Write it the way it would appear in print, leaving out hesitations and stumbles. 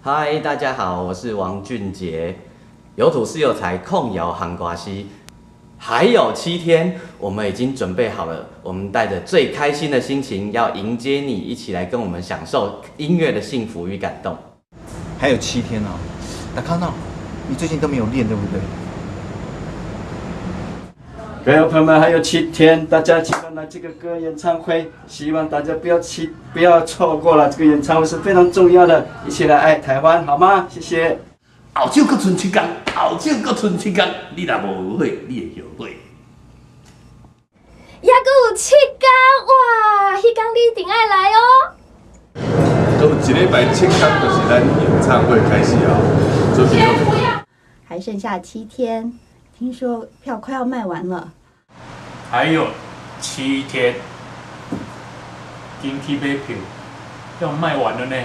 嗨，大家好，我是王俊杰。有土斯有财，控窑行瓜西，還有七天，我們已經準備好了，我們帶着最開心的心情，要迎接你，一起來跟我們享受音樂的幸福與感動。還有七天哦，達康諾，你最近都沒有練，對不對？各位朋友們，還有七天，大家記得來這個歌演唱會，希望大家不要去，不要錯過了這個演唱會是非常重要的，一起來愛台灣，好嗎？謝謝。後手閣賰七工，後手閣賰七工，你若無後悔，你會後悔。猶閣有七工，哇！彼工你一定愛來哦。閣有一禮拜七工，就是咱演唱會開始哦，準備好。還剩下七天，聽說票快要賣完了。還有七天，緊去買票，要賣完了呢。